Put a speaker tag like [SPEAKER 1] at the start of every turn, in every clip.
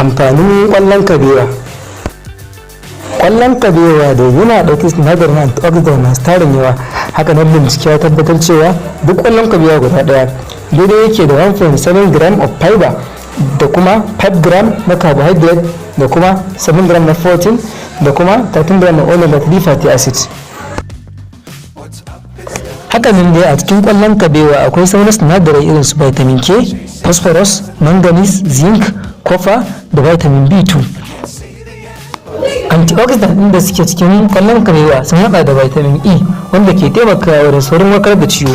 [SPEAKER 1] Amfanin ƙwallon kabewa. Ƙwallon kabewa da yana ɗauke sinadarin antioxidant masu tarin yawa. Haka nan bincike ya tabbatar cewa duk ƙwallon kabewa guda ɗaya daidai yake da 1.7 gram of fiber da kuma 5 gram na carbohydrate da kuma 7 gram na protein da kuma 13 gram na omega 3 fatty acid. Hakanan dai a cikin kwallon kabewa akwai sauran sinadarai irin su vitamin K, phosphorus, manganese, zinc, copper da vitamin B2. Antioxidant ɗin da suke cikin kwallon kabewa sun hada da vitamin E, wanda ke taimakawa wajen saurin warkar da ciwo.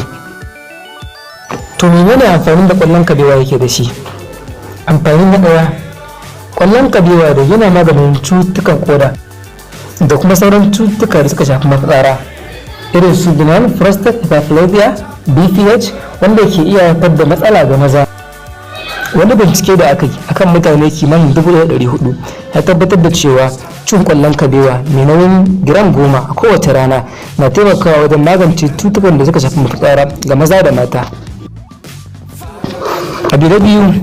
[SPEAKER 1] To, menene amfanin da kwallon kabewa yake da shi? Amfani na ɗaya, kwallon kabewa da yana maganin cututtukan koda da kuma sauran cututtuka da suka shafi mafitsara, irin su benign prostate hyperplasia, BPH, wanda ke iya haifar da matsala ga maza. Wani bincike da aka yi akan mutane kimanin 400 ya tabbatar da cewa cin kwallon kabewa mai nauyin giram 10 a kowace rana na taimakawa wajen magance cututtukan da suka shafi mafitsara ga maza da mata. Abu na biyu,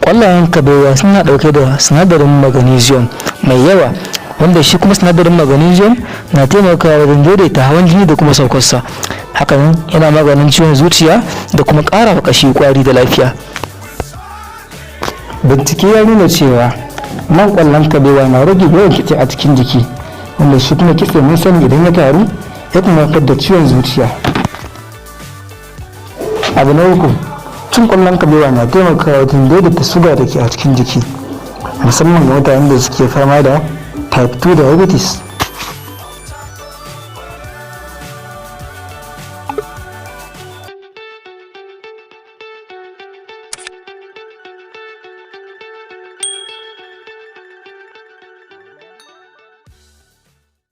[SPEAKER 1] kwallayen kabewa suna dauke da sinadarin magnesium mai yawa, wanda shi kuma sinadarin magnesium na taimakawa wajen daidaita hawan jini da kuma saukarsa. Hakanan yana maganin ciwon zuciya da kuma ƙara wa ƙashi kwari da lafiya. Bincike ya nuna cewa man kwallon kabewa na rage yawan kitse a cikin jiki, wanda shi kuma kitse mun sani idan ya taru yakan haifar da ciwon zuciya. Abu na uku, cin kwallon kabewa na taimakawa wajen daidaita suga da ke a cikin jiki, musamman ga mutanen da suke fama da type 2 diabetes.